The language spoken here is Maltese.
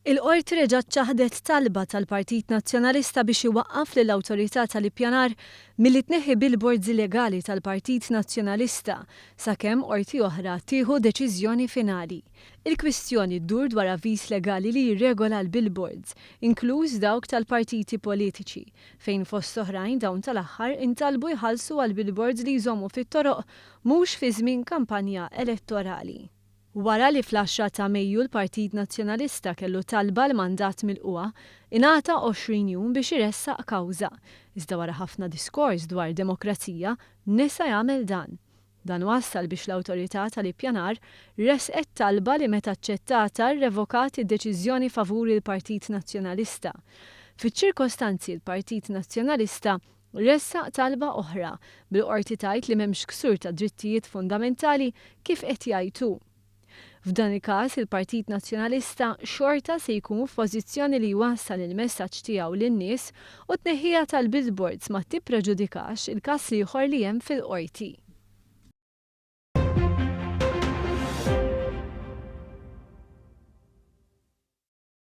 Il-Qorti reġgħet ċaħdet talba tal-Partit Nazzjonalista biex iwaqqaf lill-Awtorità tal-Ippjanar milli tneħħi billboards illegali tal-Partit Nazzjonalista sakemm qorti oħra tieħu deċiżjoni finali. Il-kwistjoni ddur dwar avviż legali li jirregola l-billboards, inkluż dawk tal-partiti politiċi, fejn fost oħrajn dawn tal-aħħar intalbu jħallsu għal billboards li jżommu fit-toroq mhux fi żmien kampanja elettorali. Wara li fl-10 ta' Mejju l-Partit Nazzjonalista kellu talba għal mandat milqugħa, ingħata 20 jum biex iressaq kawża. Iżda wara ħafna diskors dwar demokrazija, nesa jagħmel dan. Dan wassal biex l-Awtorità tal-Ippjanar ressqet talba li meta aċċettata rrevokat id-deċiżjoni favur il-Partit Nazzjonalista. Fiċ-ċirkostanzi l-Partit Nazzjonalista ressaq talba oħra, bil-Qorti tgħid li m'hemmx ksur ta' drittijiet fundamentali kif qed jgħid hu. F'dan il-każ il-Partit Nazzjonalista xorta se jkun f'pożizzjoni li jwassal il-messaġġ tiegħu lin-nies u t-tneħħija tal-billboards ma tippreġudikax il-każ l-ieħor li hemm fil-Qorti.